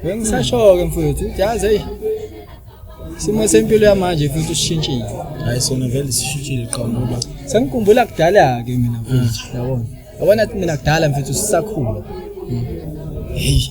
Bengisasho-ke mfowethu, yazi hey. Isimo sempilo yamanje futhi usishintshile. Hayi sona vele sishintshile qha ngoba Sengikhumbula kudala-ke mina mfowethu, yabona. Yabona mina kudala mfethu sisakhula. Hey.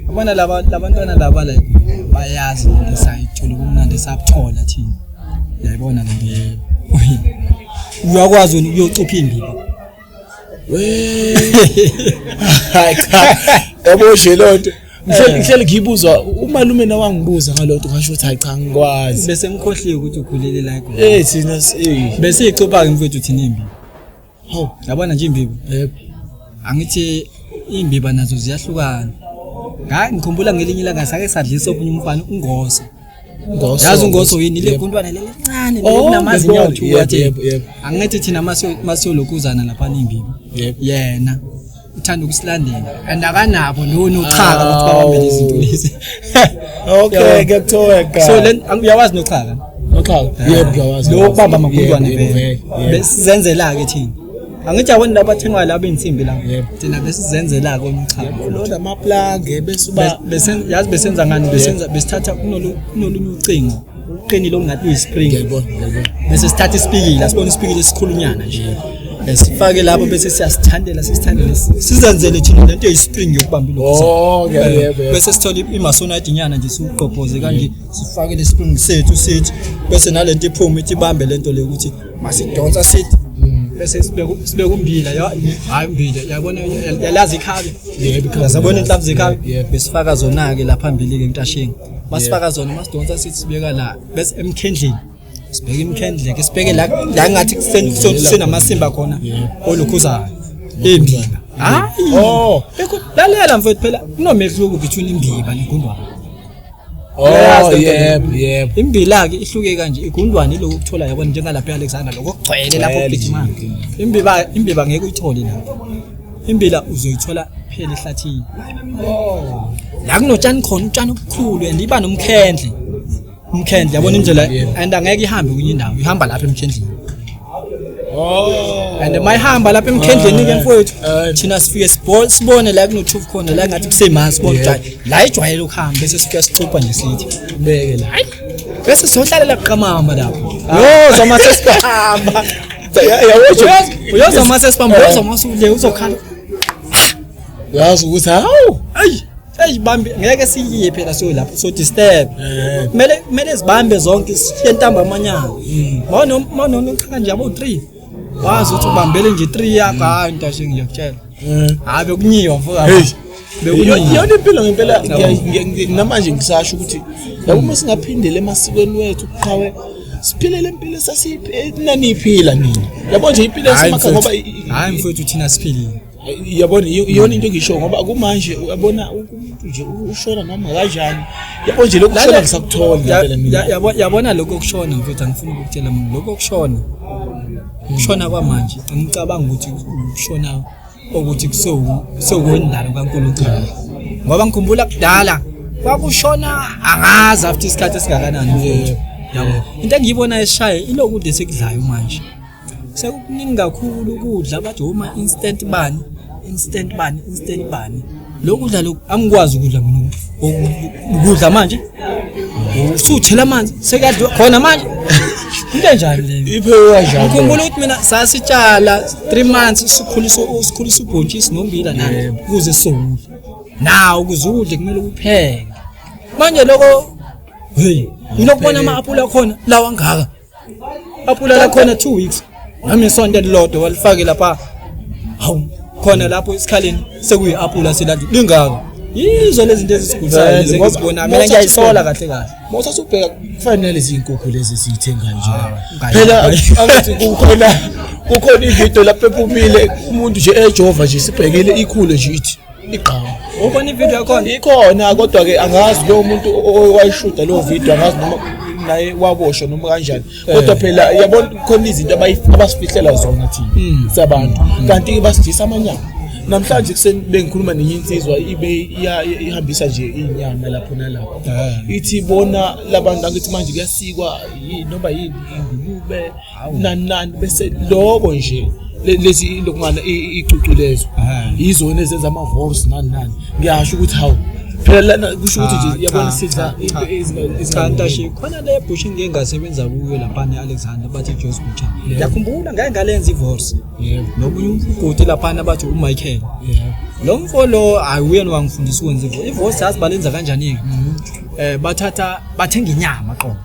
Yabona laba labantwana laba like bayazi lento esayithola kumnandi esabuthola thina. Uyayibona le nto. Uyakwazi wena ukuyocupha imbiba. We. Hayi cha. Yabo nje lonto. Ngihleli ngihleli ngiyibuzwa umalume nawe wangibuza ngalonto ngasho ukuthi hayi cha ngikwazi. Bese ngikhohliwe ukuthi ukhulele la eGoli. Eh thina eh. Bese icupha ke mfethu thina imbiba. Hawu. Yabona nje imbiba. Yebo. Angithi imbiba nazo ziyahlukana. Hayi ngikhumbula ngelinye ilanga sake sadlisa omunye umfana ungoso. Ngoso. Yazi ungoso yini le Yebo. gundwane leli encane Oh, linamazinyo ngiyabona. awu-two Yebo, athi. yebo, yebo. Angithi thina masiyolokuzana lapha imbiba. Yebo. Yena uthanda ukusilandela and akanabo lo nochaka ukuthi babambe lezi zinto lezi. Okay, ngiyakuthola. So then uyawazi nochaka? Nochaka. Yebo ngiyawazi. Lo kubamba amagundwane Yebo, vele. yebo. Besizenzela ke thina. Angithi yabona laba athengwa laba insimbi la. Yebo. Thina besizenzela ke umchaka. Lo namaplange bese uba Yazi besenza ngani besenza besithatha kunolunye ucingo uqinile okungathi uyispring Ngiyabona, ngiyabona. bese sithatha isipikili asibone isipikili esikhulunyana nje besifake lapho bese siyasithandela sisithandele sizenzele thina lento eyispring yokubamba ilokhu Oh, yebo, yebo. bese sithola imasonite nyana nje siwugqobhoze kanje sifake le spring sethu sithi bese nalento iphume ithi ibambe lento le ukuthi masidonsa sithi bese sibeka umbila hayi umbila yabona yalazi ikhabe Yebo, ikhabe. yabona inhlamvu zekhabe Yebo. besifaka zona ke la phambili ke entasheni masifaka zona masidonsa sithi sibeka la bese emkhendleni sibheke imkhendle ke sibheke la la ngathi kusenamasimba khona olukhuzayo imbiba hayi Oh. Bekho lalela mfowethu phela kunomehluko between imbiba negundwane. Oh, Uyayazi lento leyo. yebo, yebo. Imbila ke ihluke kanje igundwane ilokhu ukuthola yabona njengalapha eAlexander lokho kugcwele lapho Gcwele kugijima. nje. Imbiba ngeke uyithole lapho. Imbila uzoyithola phela ehlathini. Oh. La kunotshani khona utshani obukhulu and iba nomkhendle. Umkhendle yabona indlela Yebo. and angeke ihambe kwenye indawo ihamba lapha emkhendleni. Oh. And mayihamba lapha emkhendleni ke mfowethu Ah. thina sifike sibone la kunothufu khona la ngathi kusemanzi sibone Yebo. ukuthi la ijwayele ukuhamba bese sifike sicupha nje sithi Beke la. bese siyohlalela buqamama lapho yozwa mase sibamba uyozwa mase sibamba uyozwa mase ule uzokhala Uyazi ukuthi hawu. ayi ayi bambe ngeke siyiye phela so lapho so disturb Eh. kumele zibambe zonke siye ntamba amanyanga mawuno mawunochaka nje abo 3 wazi ukuthi ubambele nje 3 yakho hayi ntashe ngiyakutshela hayi bekunyiwa mfowethu Hey. bekunyiwa Yona impilo ngempela namanje ngisasho ukuthi yabo uma singaphindele emasikweni wethu qhawe siphile le mpilo esasiyiphi naniyiphila nina. Yabo nje impilo Hayi yasemakha ngoba mfowethu, hayi mfowethu thina siphilile yabona iyona into engisho ngoba kumanje uyabona umuntu nje ushona noma kanjani. Yabo nje lokhu kushona ngisakuthola ngempela mina. Yabona lokho kushona mfowethu angifuni ukukutshela mina lokho kushona kushona kwamanje angicabanga ukuthi ukushona ukuthi kusewendalo kaNkulunkulu ngoba ngikhumbula kudala kwakushona angazi after isikhathi esingakanani mfowethu yabo into engiyibona eshaye ilokudla esikudlayo manje sekukuningi kakhulu ukudla bathi oma instant bani instant bani instant bani lokudla lokhu angikwazi ukudla mina ukudla manje usuthela amanzi sekuyadliwa khona manje into enjani leyo Iphewe kanjani? ngikhumbula ukuthi mina sasitshala 3 months sikhulisa ubhontshisi nombila nani ukuze sizokudla naw ukuze udle kumele ukupheke manje lokho hey ngilokubona ama-apula akhona lawa angaka apula lakhona 2 weeks nami isonto elilodwa walifake lapha hawu khona lapho esikhaleni sekuyi-apula selandi lingaka yizo lezi zinto ezisigulisayo Vele, lezi ngoba- engizibona mina ngiyayisola kahle kahle Mawuthatha ubheka kufanele nalezi inkukhu lezi esiyithengayo nje. Ah, Phela angithi kukhona ivideo lapho ephumile umuntu nje ejova nje sibhekile ikhule nje ithi igqama. Ubona ivideo yakhona Ikhona kodwa ke angazi lo muntu owayishuda lo video angazi noma naye waboshwa noma kanjani. Kodwa phela yabona khona izinto abasifihlela zona thina sabantu. Kanti ke basidlisa amanyama. Namhlanje kuseni bengikhuluma nenye insizwa ibe ihambisa nje inyama lapho nalapho. Ithi bona labantu angithi manje kuyasikwa noma yini ingulube nani nani bese lokho nje Lezi lokungana icucu lezo yizona ezenza ama-wors nani nani. Ngiyasho ukuthi hawu, phela lana kusho ukuthi nje yabona sidla into. Cha Ntashi, khona le butcher ngike ngasebenza kuyo laphana e-Alexander, bathi Joyce Butcher. Ngiyakhumbula ngake ngalenza i-wors nomunye umgodi laphana bathi uMichael. Lo mfo lo, hayi, uyena wangifundisa ukwenza i-wors. Yazi balenza kanjani-ke? Bathatha, bathenga inyama qobo,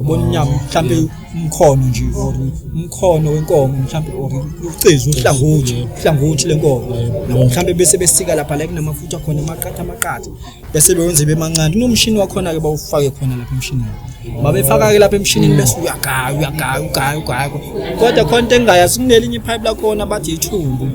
ubona inyama, mhlambe umkhono nje or umkhono wenkomo mhlambe, or ucezu, uhlangothi lenkomo nabo mhlambe, bese besika lapha la kunamafutha khona amaqatha amaqatha, bese bewenze bemancane. Kunomshini wakhona ke, bawufake khona lapha emshinini. Babefaka ke lapha emshinini, bese uyagaya, uyagaya, ugaya, ugaya. Kodwa khona into engingayazi, kunelinye ipipe lakhona bathi ithumbu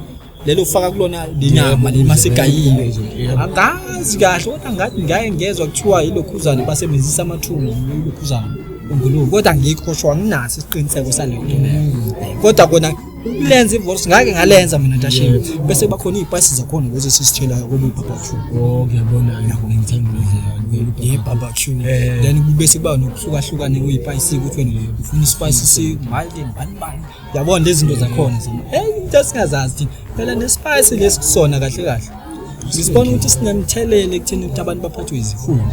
lelo, ufaka kulona lenyama le masegayiwe. Angazi kahle, kodwa ngathi ngaye ngezwa kuthiwa ilokhuzane basebenzisa amathumbu, ilokhuzane ungulube, kodwa ngikho sure, anginaso isiqiniseko saleyo nto leyo. Kodwa kona ukulenza i-wors ngake ngalenza mina Ntashini, bese bakhona iy'payisi zakhona lezi esizithelayo kubo i-barbecue. Oh, ngiyabona, ngithanda ukudla. I-barbecue. Then bese kuba nokuhlukahlukane kwey'payisi, ukuthi wena ufuna ispice si-mild, bani bani, yabona lezi zinto zakhona zona, into esingazazi thina phela. Nespice lesi kusona kahle kahle sisibona ukuthi sinemthelelo ekutheni ukuthi abantu baphathwe izifuba.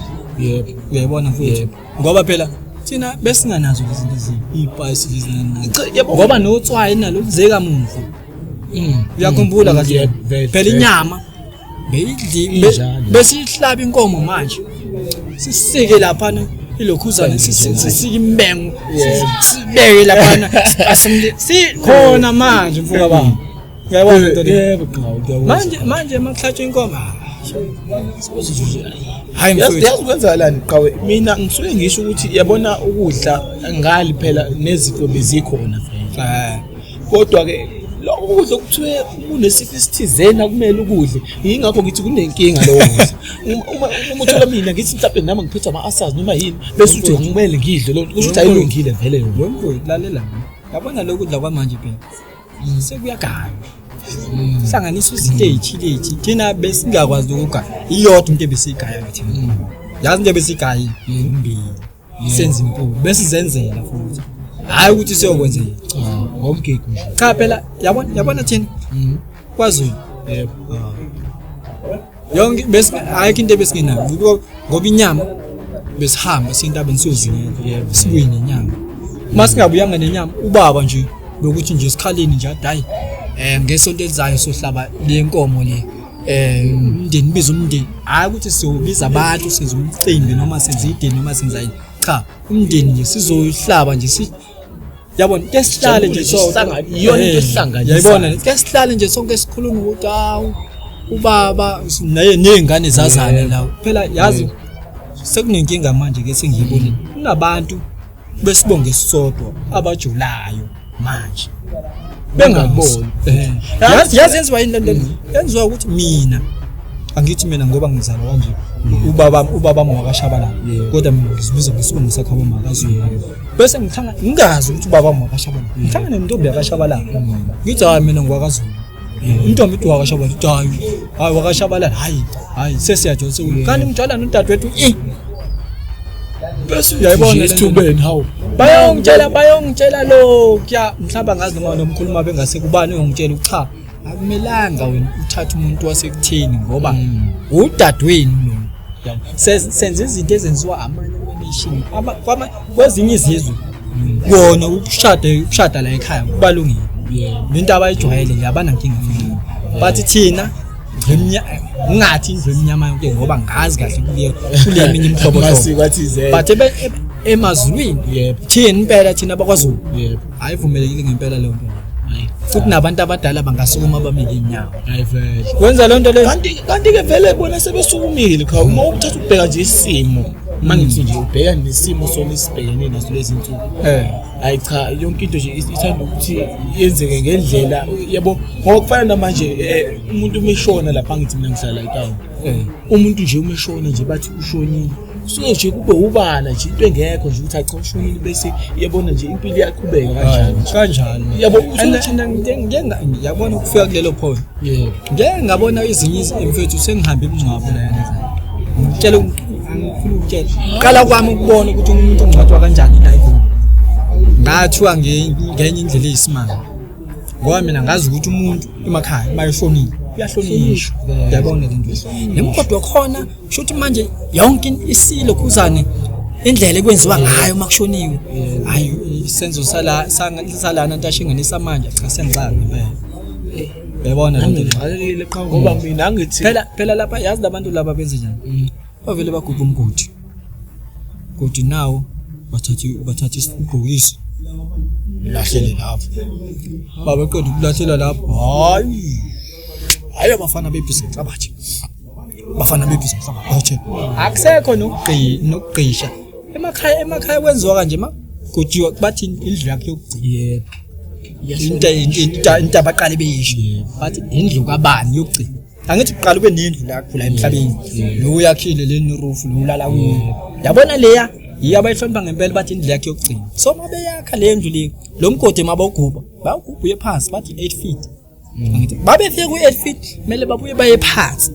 Uyayibona mfowethu, ngoba phela thina besinganazo lezi zinto ezi iy'payisi lezi nani. Cha, yabo. Ngoba notswayi nalo luze kamuva, uyakhumbula kahle? Yebo, vele, Phela vele. inyama beyidli Injalo. besiyihlaba inkomo manje, sisike laphana ilokhuzane, sisike imbengo, sibeke laphana, sikhona manje mfuka baba, uyayibona into le? Yebo, qhawe, ngiyakuzwa. Manje makuhlatshwa inkomo, hayi Yazi, mfowethu. yazi kwenzakalani qhawe, mina ngisuke ngisho ukuthi yabona ukudla ngali phela nezifo bezikhona vele, kodwa ke lokho kudla okuthiwe unesifo esithizeni akumele ukudle, yingakho ngithi kunenkinga lokho kudla. Uma uthola mina ngithi mhlawumbe nami ngiphethe ama-ulcers noma yini, bese uthi kumele ngidle lo, kusho ukuthi ayilungile vele yona. Wemfowethu, lalela mina, yabona lokhu kudla kwamanje phela sekuyagaywa, hlanganiswa izinto ey'thile ey'thile. Thina besingakwazi ukugaya iyodwa into ebesiyigaya thina. Yazi into ebesiyigaya imbili, senza impuphu, besizenzela futhi, hhayi ukuthi siyokwenzela. Cha, ngomgigi nje. Cha phela yabona thina kwaZulu yonke bese ayikho into ebesingenayo, ngoba inyama besihamba siye entabeni siyozingela, sibuye nenyama. Uma singabuyanga nenyama, ubaba nje lokuthi nje esikhaleni nje athi, hayi, ngesonto elizayo sohlaba le nkomo le, umndeni, biza umndeni. Hayi ukuthi siyobiza abantu senza umcimbi noma senza ideni noma senza yini, cha, umndeni nje sizoyihlaba nje si, yabona, ke sihlale nje Sijabule nje, sonke. iyona into esihlanganisayo. Yayibona, ke sihlale nje sonke sikhulume ukuthi hawu, ubaba naye ney'ngane zazane la. Phela yazi sekunenkinga manje ke sengiyibonile, kunabantu besibonge esisodwa abajulayo manje bengaboni. Yazi yenziwa yini lento? Yenziwa ukuthi mina angithi mina ngoba ngizalwa kanje, ubaba wakaShabalala, kodwa mina ngizibiza ngesibongo sakhe aboMakaZulu, bese ngihlanga ngingazi ukuthi ubaba wakaShabalala, ngihlangane nentombi yakaShabalala, ngithi hayi, mina ngwakaZulu. Intombi ithi wakaShabalala, ithi hayi, hayi, wakaShabalala, hayi, hayi, sesiyajola sekuyi kanti ngijwala nodadewethu i Bese Uyayibona nje le nto? esithubeni, hawu. Bayongitshela lokhuya, mhlawumbe angazi noma nomkhuluma bengase kubani uyongitshela ukuthi cha, akumelanga wena uthathe umuntu wasekutheni ngoba udadewenu lo. Yabo. Senza izinto ezenziwa amanye ama-nation, kwezinye izizwe kona ukushada la ekhaya kubalungile, into abayijwayele nje, abanankinga futhi. But thina ngingathi indlu emnyama yonke, ngoba ngazi kahle kule eminye imihlobo, Amasiko athizeni. but emazulwini, thina impela, thina abakwaZulu, ayivumelekile ngempela leyo nto. Futhi nabantu abadala bangasukuma bame ngeenyawo Hayi vele. kwenza leyo nto leyo. Kanti-ke vele bona sebesukumile cha, uma uthatha ukubheka nje isimo, uma ngithi nje ubheka nesimo sona esibhekene naso lezi nsuku, hayi cha, yonke into nje ithanda ukuthi yenzeke ngendlela, yabo, ngoba kufana namanje, umuntu uma eshona lapha, ngithi mina ngihlala etawuni, umuntu nje uma eshona nje bathi ushonile, kusuke nje kube ubala nje into engekho nje ukuthi cha, ushonile, bese iyabona nje impilo iyaqhubeka kanjalo. Kanjalo. Yabo. And yabona ukufika kulelo point, ngeke ngabona ezinye mfethu, sengihambe imingcwabo la yana, ngitshela, angifuni ukutshela, qala kwami ukubona ukuthi umuntu ungcwatshwa kanjani la eGoli, ngathiwa ngenye indlela eyisimanga. Ngoba mina ngazi ukuthi umuntu emakhaya uma eshonile uyahlonishwa. Uyabona le nto. Nemgodi wakhona kusho ukuthi manje yonke isilo khuzane indlela ekwenziwa ngayo uma kushoniwe. Hayi isenzo sala salana ntashingane samanje cha siyangixaka ngempela. Uyabona le nto. Ngixakekile qha ngoba mina angithi Phela phela lapha yazi labantu laba benze njani? Bavele bagubha umgodi. Godi nawo bathatha ibhokisi lahlele lapho. Babeqeda ukulahlela lapho. Hayi. Hayi abafana bebhizi ngenhlabathi. Bafana bebhizi ngenhlabathi. Akusekho nokugqisha. Emakhaya kwenziwa kanje magojiwa bathi indlu yakhe yokugcina. Yebo. Into abaqale beyisho. Bathi indlu kabani yokugcina. Angithi kuqala ube nendlu lakho la emhlabeni. Lo uyakhile le roof lo ulala kuyo. Yabona leya yiyo abayihlonipha ngempela bathi indlu yakhe yokugcina. So mabeyakha le ndlu le lo mgodi mabawugubha bawugubha uye phansi bathi 8 feet. Angithi babefike ku-8 feet kumele babuye baye phansi.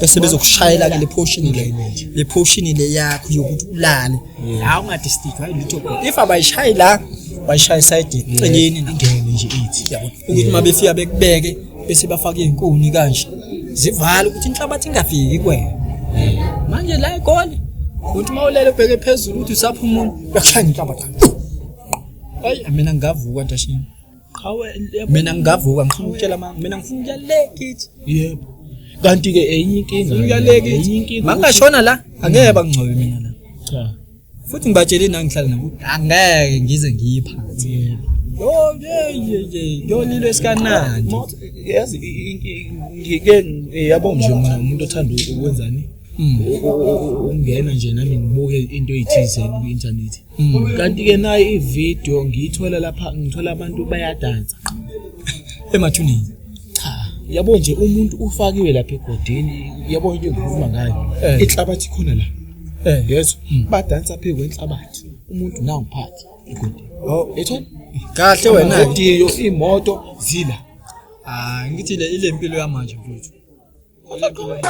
Bese bezokushayela ke le portion le. Le portion le yakho yokuthi ulale. La ungadisturb hayi lutho. If abayishayi la bayishaya side eceleni ingene nje ithi. Yabona ukuthi uma befika bekubeke bese bafaka izinkuni kanje zivala ukuthi inhlabathi ingafiki kuwena. Manje la eGoli uthi uma ulele ubheke phezulu uthi usaphumula uyakushaya inhlabathi. Hayi mina ngingavuka ntashini. Qhawe Mina ngingavuka ngifuna ukutshela mama mina ngifuna ukuya le kithi. Yebo. Kanti ke enye inkinga. Ngifuna ukuya le Enye kithi. inkinga. Mangashona la angeke bangingcwabe mina la. Cha. Futhi ngibatshele nangihlala nabo angeke ngize ngiyiphathe. Yebo. Yo ye ye yo lilo esikanandi. Yazi ngike yabo nje mina umuntu othanda ukwenzani? Ungena nje nami ngibuke into eyithize ku-internet. Kanti ke nayo ivideo ngiyithola lapha ngithola abantu bayadansa. Emathuneni. Cha, yabo nje umuntu ufakiwe lapha egodini, yabo into engikhuluma ngayo. Inhlabathi khona la. Yezwa, badansa phezu kwenhlabathi. Umuntu nangu phansi egodini. Oh, Yethola? kahle wena. Amadiyo, imoto zila. Ah, ngithi le ile mpilo yamanje mfowethu. Asikuthele wena.